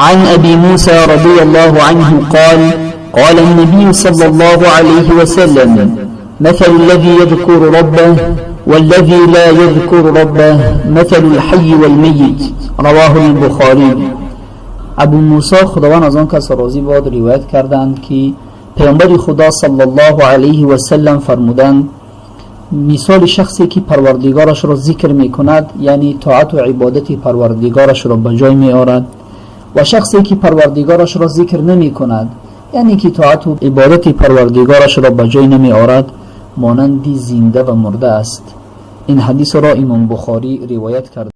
عن أبي موسى رضي الله عنه قال: قال النبي صلى الله عليه وسلم: مثل الذي يذكر ربه والذي لا يذكر ربه مثل الحي والميت. رواه البخاري. ابو موسی، خداوند از آن کس راضی باد، روایت کردند که پیامبر خدا صلی الله علیه و سلم فرمودند: مثال شخصی که پروردگارش را ذکر می کند، یعنی طاعت و عبادت پروردگارش را به جای می آورد، و شخصی که پروردگارش را ذکر نمی کند، یعنی که طاعت و عبادت پروردگارش را به جای نمی آورد، مانند زنده و مرده است. این حدیث را امام بخاری روایت کرد.